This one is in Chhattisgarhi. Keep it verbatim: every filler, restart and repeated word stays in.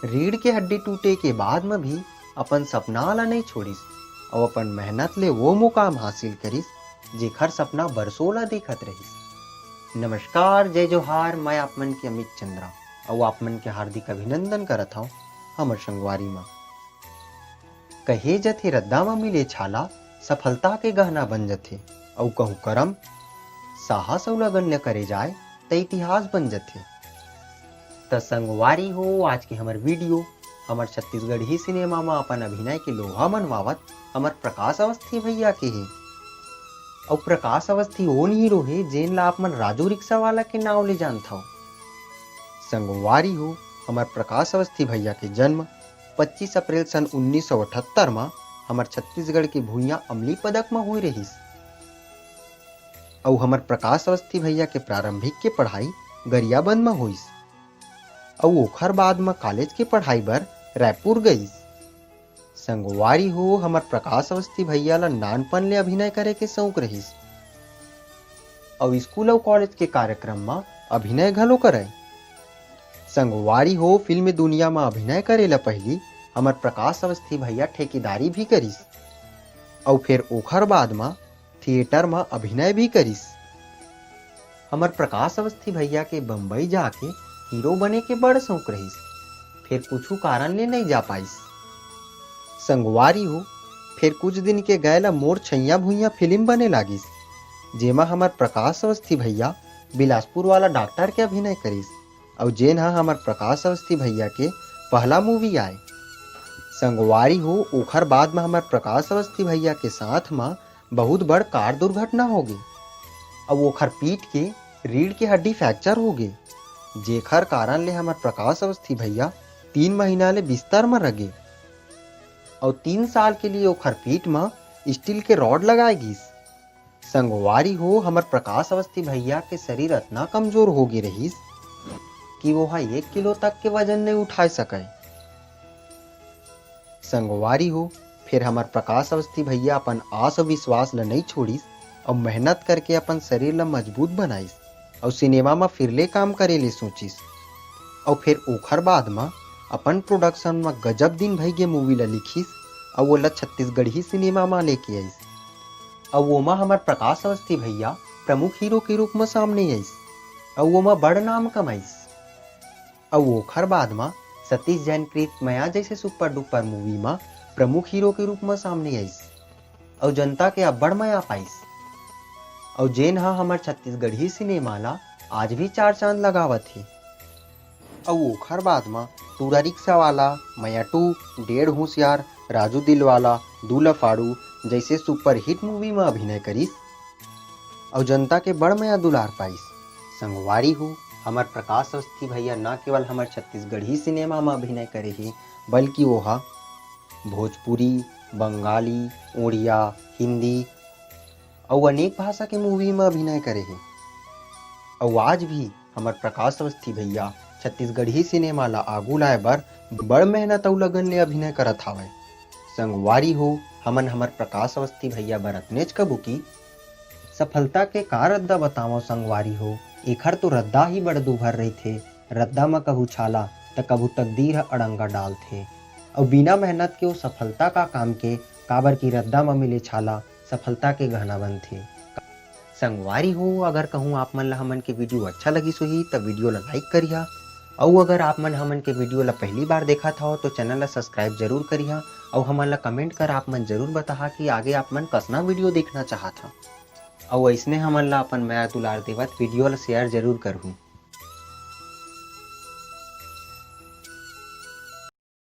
रीढ़ के हड्डी टूटे के बाद म भी अपन सपना ला नइ छोड़िस अउ अपन मेहनत ले वो मुकाम हासिल करिस, जेखर सपना बरसों ला देखत रहिस। नमस्कार, जय जोहार, मैं आप मन के अमित चंद्रा अउ आप मन के हार्दिक अभिनंदन करत हौं हमर संगवारी म। कहे जथे, रद्दा म मिले छाला, सफलता के गहना बन जथे। अउ कहूँ करम, साहस अउ लगन ले करे जाए, त इतिहास बन जथे। त संगवारी हो, आज के हमर वीडियो हमर छत्तीसगढ़ी सिनेमा म अपन अभिनय के लोहा मनवावत हमर प्रकाश अवस्थी भैया के हे। अउ प्रकाश अवस्थी ओन हीरो हे, जेन ला आप मन राजू रिक्शा वाला के नाव ले जानथव। संगवारी हो, हमर प्रकाश अवस्थी भैया के जन्म पच्चीस अप्रैल सन उन्नीस सौ अठहत्तर म हमर छत्तीसगढ़ के भुइयां अमलीपदक म होए रहिस। अउ हमर प्रकाश अवस्थी भैया के प्रारंभिक के पढ़ाई गरियाबंद म होइस। अउ ओखर बाद म कॉलेज के पढ़ाई बर रायपुर गइस। संगवारी हो, हमर प्रकाश अवस्थी भैया ल नानपन ले अभिनय करे के शौक रहिस। अउ स्कूल अउ कॉलेज के कार्यक्रम म अभिनय घलो करय। संगवारी हो, फिल्म दुनिया म अभिनय करे ल पहिली हमर प्रकाश अवस्थी भैया ठेकेदारी भी करिस। अउ फेर ओखर बाद म थिएटर म अभिनय भी करिस। हमर प्रकाश अवस्थी भैया के बम्बई जाके हीरो बने के बड़ शौक रहिस, फेर कुछु कारण ले नइ जा पाइस। संगवारी हो, फेर कुछ दिन के गए ल मोर छैया भुइयां फिल्म बने लागिस, जेमा हमर प्रकाश अवस्थी भैया बिलासपुर वाला डॉक्टर के अभिनय करिस, अउ जेन ह हमर प्रकाश अवस्थी भैया के पहला मूवी आय। संगवारी हो, ओखर बाद म हमर प्रकाश अवस्थी भैया के साथ म बहुत बड़ कार दुर्घटना होगे, अउ ओखर पीठ के रीढ़ के हड्डी फ्रैक्चर होगे, जेखर कारण ले हमर प्रकाश अवस्थी भैया तीन महीना ले बिस्तर म रगे, अउ तीन साल के लिए ओखर पीठ म स्टील के रॉड लगाए गिस। संगवारी हो, हमर प्रकाश अवस्थी भैया के शरीर अतना कमजोर होगे रहिस कि वो ह एक किलो तक के वजन नइ उठाए सकय। संगवारी हो, फेर हमर प्रकाश अवस्थी भैया अपन आस अउ विश्वास ल नइ छोड़िस अउ मेहनत करके अपन शरीर ल मजबूत बनाइस अउ सिनेमा म फिर ले काम करे ले सोचिस। अउ फेर ओखर बाद म अपन प्रोडक्शन म गजब दिन भई गे मूवी ल लिखिस अउ ओला छत्तीसगढ़ी सिनेमा म लेके आइस। अउ ओमा हमर प्रकाश अवस्थी भैया प्रमुख हीरो के रूप म सामने आइस अउ ओमा बड़ नाम कमाइस। अउ ओखर बाद म सतीश जैन कृत मया जइसे सुपर डुपर मूवी म प्रमुख हीरो के रूप म सामने आइस अउ जनता के अब्बड़ मया पाइस, अउ जेन ह हमर छत्तीसगढ़ी सिनेमा ला आज भी चार चांद लगावत हे। अउ ओखर बाद म टूरा रिक्शा वाला, मया टू, डेढ़ होशियार, राजू दिलवाला, दू लफाड़ू जइसे सुपरहिट मूवी म अभिनय करिस अउ जनता के बड़ मया दुलार पाइस। संगवारी हो, हमर प्रकाश अवस्थी भैया न केवल हमर छत्तीसगढ़ी सिनेमा म अभिनय करे हे, बल्कि ओहा भोजपुरी, बंगाली, उड़िया, हिंदी अउ अनेक भाषा के मूवी म अभिनय करे हे। अउ आज भी हमर प्रकाश अवस्थी भैया छत्तीसगढ़ी सिनेमा ला आगू लाए बर बड़ मेहनत अउ लगन ले अभिनय करत हावय। संगवारी हो, हमन हमर प्रकाश अवस्थी भैया बर अतनेच कबू कि सफलता के का रद्दा बतावंव संगवारी हो, एखर तो रद्दा ही बड़ दूभर रहिथे। रद्दा म कभू छाला, त कभू तकदीर ह अड़ंगा डालथे। अउ बिना मेहनत के ओ सफलता का काम के, काबर कि रद्दा म मिले छाला सफलता के गहना बनथे। संगवारी हो, अगर कहूँ आप मन ला हमन के वीडियो अच्छा लगिस होही, त वीडियो ला लाइक करिहा। अउ अगर आप मन हमन के वीडियो ला पहली बार देखत हव, तो चैनल ला सब्सक्राइब जरूर करिहा। अउ हमन ला कमेंट कर आप मन जरूर बताहा कि आगे आप मन कसना वीडियो देखना चाहत हव। अउ अइसने हमन ला अपन मया दुलार देवत वीडियो ला शेयर जरूर करहू।